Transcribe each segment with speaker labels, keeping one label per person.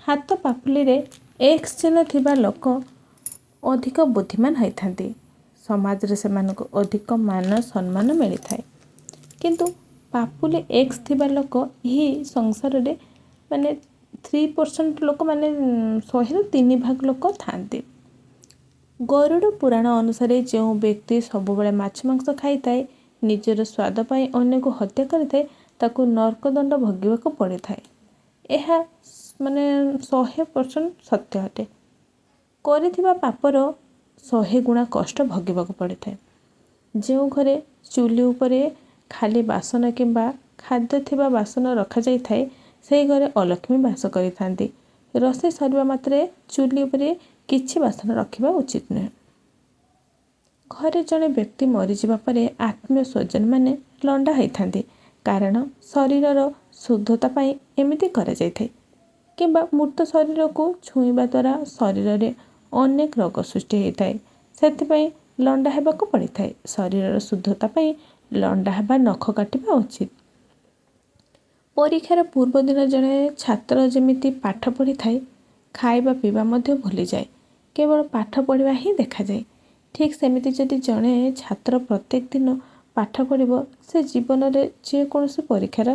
Speaker 1: ହାତ ପାପୁଲିରେ ଏକ୍ସ ଚିହ୍ନ ଥିବା ଲୋକ ଅଧିକ ବୁଦ୍ଧିମାନ ହୋଇଥାନ୍ତି। ସମାଜରେ ସେମାନଙ୍କୁ ଅଧିକ ମାନ ସମ୍ମାନ ମିଳିଥାଏ। କିନ୍ତୁ ପାପୁଲି ଏକ୍ସ ଥିବା ଲୋକ ଏହି ସଂସାରରେ ମାନେ 3% ଲୋକ, ମାନେ 100ରୁ 3 ଭାଗ ଲୋକ ଥାଆନ୍ତି। ଗରୁଡ଼ ପୁରାଣ ଅନୁସାରେ ଯେଉଁ ବ୍ୟକ୍ତି ସବୁବେଳେ ମାଛ ମାଂସ ଖାଇଥାଏ, ନିଜର ସ୍ୱାଦ ପାଇଁ ଅନ୍ୟକୁ ହତ୍ୟା କରିଥାଏ, ତାକୁ ନର୍କଦଣ୍ଡ ଭୋଗିବାକୁ ପଡ଼ିଥାଏ। ଏହା ମାନେ 100% ସତ୍ୟ ଅଟେ। କରିଥିବା ପାପର 100 ଗୁଣା କଷ୍ଟ ଭୋଗିବାକୁ ପଡ଼ିଥାଏ। ଯେଉଁ ଘରେ ଚୁଲି ଉପରେ ଖାଲି ବାସନ କିମ୍ବା ଖାଦ୍ୟ ଥିବା ବାସନ ରଖାଯାଇଥାଏ, ସେହି ଘରେ ଅଲକ୍ଷ୍ମୀ ବାସ କରିଥାନ୍ତି। ରୋଷେଇ ସରିବା ମାତ୍ରେ ଚୁଲି ଉପରେ କିଛି ବାସନ ରଖିବା ଉଚିତ ନୁହେଁ। ଘରେ ଜଣେ ବ୍ୟକ୍ତି ମରିଯିବା ପରେ ଆତ୍ମୀୟ ସ୍ୱଜନମାନେ ଲଣ୍ଡା ହୋଇଥାନ୍ତି, କାରଣ ଶରୀରର ଶୁଦ୍ଧତା ପାଇଁ ଏମିତି କରାଯାଇଥାଏ, କିମ୍ବା ମୃତ ଶରୀରକୁ ଛୁଇଁବା ଦ୍ୱାରା ଶରୀରରେ ଅନେକ ରୋଗ ସୃଷ୍ଟି ହୋଇଥାଏ, ସେଥିପାଇଁ ଲଣ୍ଡା ହେବାକୁ ପଡ଼ିଥାଏ। ଶରୀରର ଶୁଦ୍ଧତା ପାଇଁ ଲଣ୍ଡା ହେବା, ନଖ କାଟିବା ଉଚିତ। ପରୀକ୍ଷାର ପୂର୍ବଦିନ ଜଣେ ଛାତ୍ର ଯେମିତି ପାଠ ପଢ଼ିଥାଏ, ଖାଇବା ପିଇବା ମଧ୍ୟ ଭୁଲିଯାଏ, କେବଳ ପାଠ ପଢ଼ିବା ହିଁ ଦେଖାଯାଏ, ଠିକ୍ ସେମିତି ଯଦି ଜଣେ ଛାତ୍ର ପ୍ରତ୍ୟେକ ଦିନ ପାଠ ପଢ଼ିବ, ସେ ଜୀବନରେ ଯେକୌଣସି ପରୀକ୍ଷାର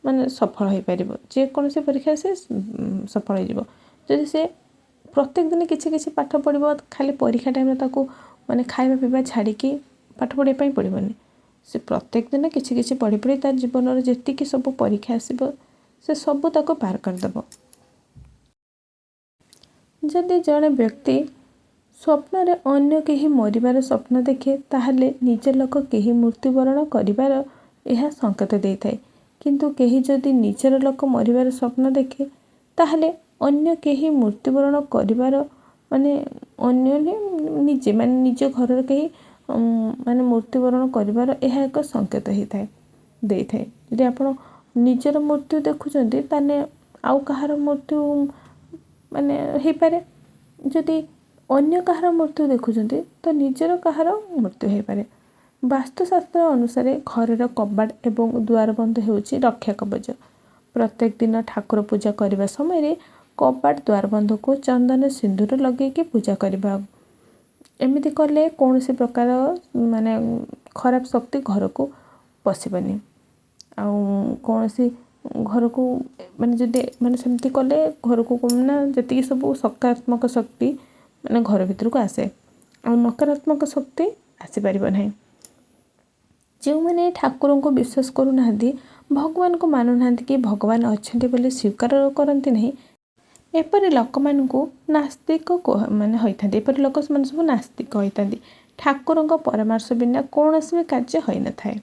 Speaker 1: ମାନେ ସଫଳ ହୋଇପାରିବ। ଯେକୌଣସି ପରୀକ୍ଷାରେ ସେ ସଫଳ ହେଇଯିବ, ଯଦି ସେ ପ୍ରତ୍ୟେକ ଦିନ କିଛି କିଛି ପାଠ ପଢ଼ିବ। ଖାଲି ପରୀକ୍ଷା ଟାଇମ୍ରେ ତାକୁ ମାନେ ଖାଇବା ପିଇବା ଛାଡ଼ିକି ପାଠ ପଢ଼ିବା ପାଇଁ ପଡ଼ିବନି। ସେ ପ୍ରତ୍ୟେକ ଦିନ କିଛି କିଛି ପଢ଼ି ପଢ଼ି ତା ଜୀବନର ଯେତିକି ସବୁ ପରୀକ୍ଷା ଆସିବ, ସେ ସବୁ ତାକୁ ପାର କରିଦେବ। ଯଦି ଜଣେ ବ୍ୟକ୍ତି ସ୍ୱପ୍ନରେ ଅନ୍ୟ କେହି ମରିବାର ସ୍ୱପ୍ନ ଦେଖେ, ତାହେଲେ ନିଜ ଲୋକ କେହି ମୃତ୍ୟୁବରଣ କରିବାର ଏହା ସଙ୍କେତ ଦେଇଥାଏ। କିନ୍ତୁ କେହି ଯଦି ନିଜର ଲୋକ ମରିବାର ସ୍ୱପ୍ନ ଦେଖେ, ତାହେଲେ ଅନ୍ୟ କେହି ମୃତ୍ୟୁବରଣ କରିବାର, ମାନେ ଅନ୍ୟ ନିଜେ, ମାନେ ନିଜ ଘରର କେହି ମାନେ ମୃତ୍ୟୁବରଣ କରିବାର ଏହା ଏକ ସଙ୍କେତ ହେଇଥାଏ, ଦେଇଥାଏ। ଯଦି ଆପଣ ନିଜର ମୃତ୍ୟୁ ଦେଖୁଛନ୍ତି, ତାହେଲେ ଆଉ କାହାର ମୃତ୍ୟୁ ମାନେ ହେଇପାରେ। ଯଦି ଅନ୍ୟ କାହାର ମୃତ୍ୟୁ ଦେଖୁଛନ୍ତି, ତ ନିଜର କାହାର ମୃତ୍ୟୁ ହେଇପାରେ। ବାସ୍ତୁଶାସ୍ତ୍ର ଅନୁସାରେ ଘରର କବାଟ ଏବଂ ଦ୍ୱାରବନ୍ଧ ହେଉଛି ରକ୍ଷା କବଚ। ପ୍ରତ୍ୟେକ ଦିନ ଠାକୁର ପୂଜା କରିବା ସମୟରେ କବାଟ ଦ୍ୱାରବନ୍ଧକୁ ଚନ୍ଦନ ସିନ୍ଦୁର ଲଗେଇକି ପୂଜା କରିବା। ଏମିତି କଲେ କୌଣସି ପ୍ରକାର ମାନେ ଖରାପ ଶକ୍ତି ଘରକୁ ପଶିବନି। ଆଉ କୌଣସି ଘରକୁ ମାନେ ଯଦି ମାନେ ସେମିତି କଲେ ଘରକୁ କ'ଣ ନା ଯେତିକି ସବୁ ସକାରାତ୍ମକ ଶକ୍ତି ମାନେ ଘର ଭିତରକୁ ଆସେ, ଆଉ ନକାରାତ୍ମକ ଶକ୍ତି ଆସିପାରିବ ନାହିଁ। ଯେଉଁମାନେ ଠାକୁରଙ୍କୁ ବିଶ୍ୱାସ କରୁନାହାନ୍ତି, ଭଗବାନଙ୍କୁ ମାନୁନାହାନ୍ତି କି ଭଗବାନ ଅଛନ୍ତି ବୋଲି ସ୍ୱୀକାର କରନ୍ତି ନାହିଁ, ଏପରି ଲୋକମାନଙ୍କୁ ନାସ୍ତିକ ମାନେ ହୋଇଥାନ୍ତି। ଏପରି ଲୋକ ସେମାନେ ସବୁ ନାସ୍ତିକ ହୋଇଥାନ୍ତି। ଠାକୁରଙ୍କ ପରାମର୍ଶ ବିନା କୌଣସି ବି କାର୍ଯ୍ୟ ହୋଇନଥାଏ।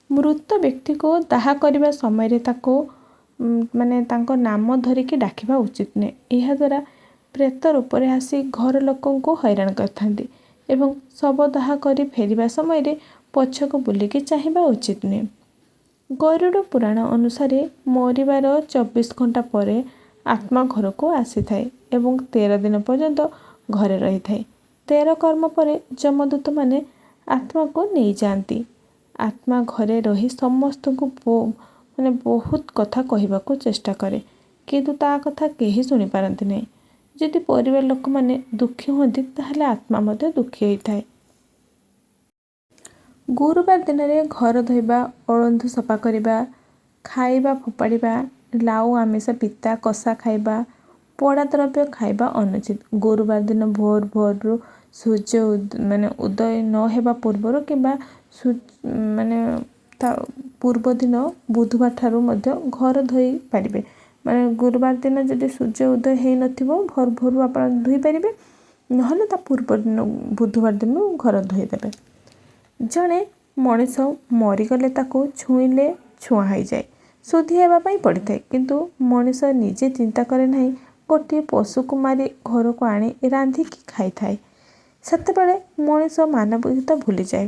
Speaker 1: ମୃତ ବ୍ୟକ୍ତିକୁ ଦାହ କରିବା ସମୟରେ ତାକୁ ମାନେ ତାଙ୍କ ନାମ ଧରିକି ଡାକିବା ଉଚିତ ନୁହେଁ। ଏହାଦ୍ୱାରା ପ୍ରେତ ରୂପରେ ଆସି ଘର ଲୋକଙ୍କୁ ହଇରାଣ କରିଥାନ୍ତି ଏବଂ ଶବ ଦାହ କରି ଫେରିବା ସମୟରେ ପଛକୁ ବୁଲିକି ଚାହିଁବା ଉଚିତ ନୁହେଁ। ଗରୁଡ଼ ପୁରାଣ ଅନୁସାରେ ମରିବାର 24 ଘଣ୍ଟା ପରେ ଆତ୍ମା ଘରକୁ ଆସିଥାଏ ଏବଂ 13 ଦିନ ପର୍ଯ୍ୟନ୍ତ ଘରେ ରହିଥାଏ। 13 କର୍ମ ପରେ ଯମଦୂତମାନେ ଆତ୍ମାକୁ ନେଇଯାଆନ୍ତି। ଆତ୍ମା ଘରେ ରହି ସମସ୍ତଙ୍କୁ ମାନେ ବହୁତ କଥା କହିବାକୁ ଚେଷ୍ଟା କରେ, କିନ୍ତୁ ତା କଥା କେହି ଶୁଣିପାରନ୍ତି ନାହିଁ। ଯଦି ପରିବାର ଲୋକମାନେ ଦୁଃଖୀ ହୁଅନ୍ତି, ତାହେଲେ ଆତ୍ମା ମଧ୍ୟ ଦୁଃଖୀ ହୋଇଥାଏ। ଗୁରୁବାର ଦିନରେ ଘର ଧୋଇବା, ଅଳନ୍ଧୁ ସଫା କରିବା, ଖାଇବା ଫୋପାଡ଼ିବା, ଲାଉ, ଆମିଷ, ପିତା, କଷା ଖାଇବା, ପୋଡ଼ା ଦ୍ରବ୍ୟ ଖାଇବା ଅନୁଚିତ। ଗୁରୁବାର ଦିନ ଭୋର ଭୋରରୁ ସୂର୍ଯ୍ୟ ମାନେ ଉଦୟ ନ ହେବା ପୂର୍ବରୁ କିମ୍ବା ମାନେ ତା ପୂର୍ବ ଦିନ ବୁଧବାର ଠାରୁ ମଧ୍ୟ ଘର ଧୋଇ ପାରିବେ। ମାନେ ଗୁରୁବାର ଦିନ ଯଦି ସୂର୍ଯ୍ୟ ଉଦୟ ହେଇନଥିବ, ଭୋର ଭୋରରୁ ଆପଣ ଧୋଇପାରିବେ, ନହେଲେ ତା ପୂର୍ବ ଦିନ ବୁଧବାର ଦିନ ଘର ଧୋଇଦେବେ। ଜଣେ ମଣିଷ ମରିଗଲେ ତାକୁ ଛୁଇଁଲେ ଛୁଆଁ ହେଇଯାଏ, ଶୁଦ୍ଧି ହେବା ପାଇଁ ପଡ଼ିଥାଏ। କିନ୍ତୁ ମଣିଷ ନିଜେ ଚିନ୍ତା କରେ ନାହିଁ, ଗୋଟିଏ ପଶୁକୁ ମାରି ଘରକୁ ଆଣି ରାନ୍ଧିକି ଖାଇଥାଏ। ସେତେବେଳେ ମଣିଷ ମାନବିକତା ଭୁଲିଯାଏ।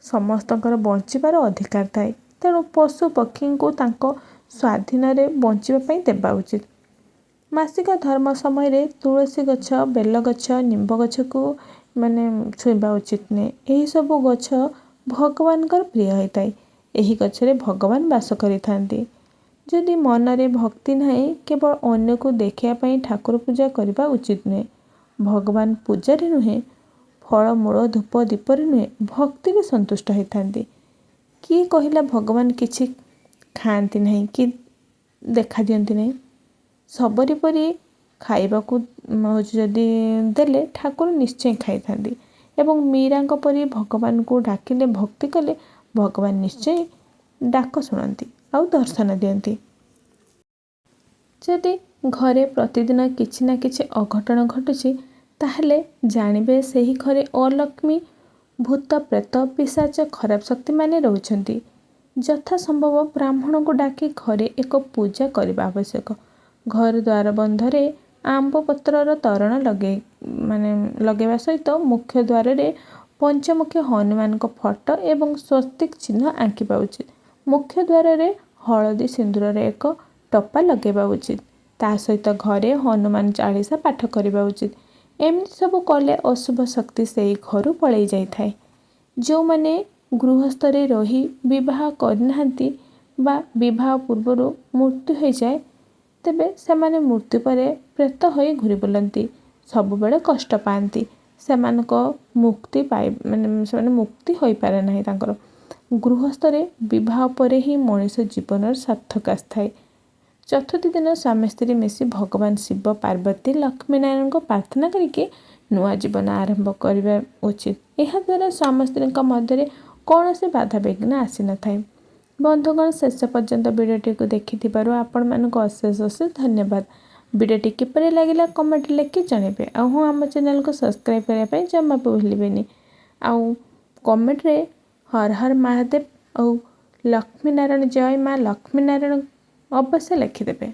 Speaker 1: ସମସ୍ତଙ୍କର ବଞ୍ଚିବାର ଅଧିକାର ଥାଏ, ତେଣୁ ପଶୁ ପକ୍ଷୀଙ୍କୁ ତାଙ୍କ ସ୍ୱାଧୀନରେ ବଞ୍ଚିବା ପାଇଁ ଦେବା ଉଚିତ। ମାସିକ ଧର୍ମ ସମୟରେ ତୁଳସୀ ଗଛ, ବେଲଗଛ, ନିମ୍ବ ଗଛକୁ ମାନେ ଛୁଇଁବା ଉଚିତ ନୁହେଁ। ଏହିସବୁ ଗଛ ଭଗବାନଙ୍କର ପ୍ରିୟ ହୋଇଥାଏ। ଏହି ଗଛରେ ଭଗବାନ ବାସ କରିଥାନ୍ତି। ଯଦି ମନରେ ଭକ୍ତି ନାହିଁ, କେବଳ ଅନ୍ୟକୁ ଦେଖିବା ପାଇଁ ଠାକୁର ପୂଜା କରିବା ଉଚିତ ନୁହେଁ। ଭଗବାନ ପୂଜାରେ ନୁହେଁ, ଫଳମୂଳ, ଧୂପ, ଦୀପରେ ନୁହେଁ, ଭକ୍ତିରେ ସନ୍ତୁଷ୍ଟ ହୋଇଥାନ୍ତି। କିଏ କହିଲା ଭଗବାନ କିଛି ଖାଆନ୍ତି ନାହିଁ କି ଦେଖା ଦିଅନ୍ତି ନାହିଁ? ଶବରୀ ପରି ଖାଇବାକୁ ହେଉଛି ଯଦି ଦେଲେ ଠାକୁର ନିଶ୍ଚୟ ଖାଇଥାନ୍ତି ଏବଂ ମୀରାଙ୍କ ପରି ଭଗବାନଙ୍କୁ ଡାକିଲେ, ଭକ୍ତି କଲେ ଭଗବାନ ନିଶ୍ଚୟ ଡାକ ଶୁଣନ୍ତି ଆଉ ଦର୍ଶନ ଦିଅନ୍ତି। ଯଦି ଘରେ ପ୍ରତିଦିନ କିଛି ନା କିଛି ଅଘଟଣ ଘଟୁଛି, ତାହେଲେ ଜାଣିବେ ସେହି ଘରେ ଅଲକ୍ଷ୍ମୀ, ଭୂତ, ପ୍ରେତ, ପିଶାଚ, ଖରାପ ଶକ୍ତିମାନେ ରହୁଛନ୍ତି। ଯଥା ସମ୍ଭବ ବ୍ରାହ୍ମଣଙ୍କୁ ଡାକି ଘରେ ଏକ ପୂଜା କରିବା ଆବଶ୍ୟକ। ଘର ଦ୍ୱାର ବନ୍ଧରେ ଆମ୍ବ ପତ୍ରର ତୋରଣ ଲଗେଇ ମାନେ ଲଗାଇବା ସହିତ ମୁଖ୍ୟ ଦ୍ୱାରରେ ପଞ୍ଚମୁଖୀ ହନୁମାନଙ୍କ ଫଟୋ ଏବଂ ସ୍ୱସ୍ତିକ ଚିହ୍ନ ଆଙ୍କିବା ଉଚିତ। ମୁଖ୍ୟ ଦ୍ୱାରରେ ହଳଦୀ ସିନ୍ଦୁରର ଏକ ଟପା ଲଗାଇବା ଉଚିତ। ତା ସହିତ ଘରେ ହନୁମାନ ଚାଳିଶା ପାଠ କରିବା ଉଚିତ। ଏମିତି ସବୁ କଲେ ଅଶୁଭ ଶକ୍ତି ସେଇ ଘରୁ ପଳେଇ ଯାଇଥାଏ। ଯେଉଁମାନେ ଗୃହସ୍ଥରେ ରହି ବିବାହ କରିନାହାନ୍ତି ବା ବିବାହ ପୂର୍ବରୁ ମୃତ୍ୟୁ ହୋଇଯାଏ, ତେବେ ସେମାନେ ମୃତ୍ୟୁ ପରେ ପ୍ରେତ ହୋଇ ଘୂରି ବୁଲନ୍ତି, ସବୁବେଳେ କଷ୍ଟ ପାଆନ୍ତି। ସେମାନଙ୍କ ମୁକ୍ତି ପାଇ ମାନେ ସେମାନେ ମୁକ୍ତି ହୋଇପାରେ ନାହିଁ ତାଙ୍କର। ଗୃହସ୍ଥରେ ବିବାହ ପରେ ହିଁ ମଣିଷ ଜୀବନର ସାର୍ଥକ ଆସିଥାଏ। ଚତୁର୍ଥୀ ଦିନ ସ୍ୱାମୀ ସ୍ତ୍ରୀ ମିଶି ଭଗବାନ ଶିବ, ପାର୍ବତୀ, ଲକ୍ଷ୍ମୀନାରାୟଣଙ୍କୁ ପ୍ରାର୍ଥନା କରିକି ନୂଆ ଜୀବନ ଆରମ୍ଭ କରିବା ଉଚିତ। ଏହାଦ୍ୱାରା ସ୍ୱାମୀ ସ୍ତ୍ରୀଙ୍କ ମଧ୍ୟରେ କୌଣସି ବାଧାବିଘ୍ନ ଆସିନଥାଏ। ବନ୍ଧୁଗଣ, ଶେଷ ପର୍ଯ୍ୟନ୍ତ ଭିଡ଼ିଓଟିକୁ ଦେଖିଥିବାରୁ ଆପଣମାନଙ୍କୁ ଅଶେଷ ଅଶେଷ ଧନ୍ୟବାଦ। ଭିଡ଼ିଓଟି କିପରି ଲାଗିଲା କମେଣ୍ଟ ଲେଖି ଜଣାଇବେ। ଆଉ ହଁ, ଆମ ଚ୍ୟାନେଲକୁ ସବସ୍କ୍ରାଇବ୍ କରିବା ପାଇଁ ଜମା ବି ଭୁଲିବେନି। ଆଉ କମେଣ୍ଟରେ ହର ହର ମହାଦେବ ଆଉ ଲକ୍ଷ୍ମୀନାରାୟଣ, ଜୟ ମା ଲକ୍ଷ୍ମୀନାରାୟଣ ଅବଶ୍ୟ ଲେଖିଦେବେ।